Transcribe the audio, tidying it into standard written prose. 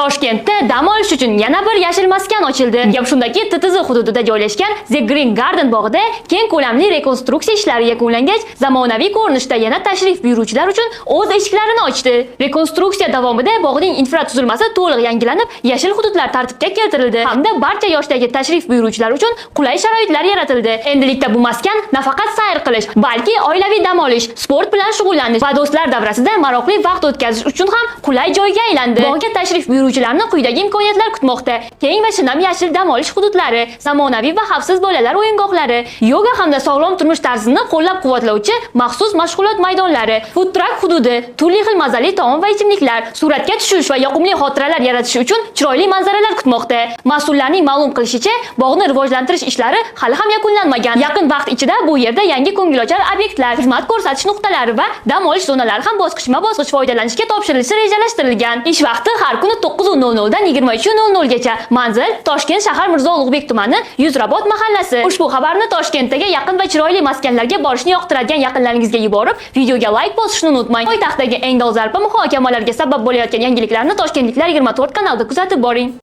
Toshkentda dam olish uchun yana bir yashil maskan ochildi. Gap shundaki, TTZ hududida joylashgan The Green Garden bog'ida keng ko'lamli rekonstruksiya ishlari yakunlangach, zamonaviy ko'rinishda yana tashrif buyuruvchilar uchun o'z eshiklarini ochdi. Rekonstruksiya davomida bog'ning infratuzilmasi to'liq yangilanib, yashil hududlar tartibga keltirildi hamda barcha yoshdagi tashrif buyuruvchilar uchun qulay sharoitlar yaratildi. Endilikda bu maskan nafaqat sayr qilish, balki oilaviy dam olish, sport bilan shug'ullanish va do'stlar davrasida maroqli vaqt o'tkazish uchun ham qulay joyga aylandi. Bog'ga tashrif buyuruvchilarni quyidagi imkoniyatlar kutmoqda: keng va shinam yashil dam olish hududlari, zamonaviy va xavfsiz bolalar o'yingohlari, yoga hamda sog'lom turmush tarzini qo'llab-quvvatlovchi maxsus mashg'ulot maydonlari, food truck hududi, turli xil mazali taom va ichimliklar, suratga tushish va yoqimli xotiralar yaratish uchun chiroyli manzaralar kutmoqda. Mas'ullarning ma'lum qilishicha, bog'ni rivojlantirish ishlari hali ham yakunlanmagan. Yaqin vaqt ichida bu yerda yangi ko'ngilochar obyektlar, xizmat ko'rsatish nuqtalari va dam olish zonalari ham bosqichma-bosqich foydalanishga topshirilishi rejalashtirilgan. Ish vaqti har kuni 9:00 dan 23:00 gacha. Manzil: Toshkent shahar, Mirzo Ulug'bek tumani, Yuzrabot mahallasi. Ushbu xabarni Toshkentdagi yaqin va chiroyli maskanlarga borishni yoqtiradigan yaqinlaringizga yuborib, videoga layk bosishni unutmang. Poytaxtdagi eng dolzarb muhokamalarga sabab bo'layotgan yangiliklarni Toshkentliklar 24 kanalida kuzatib boring.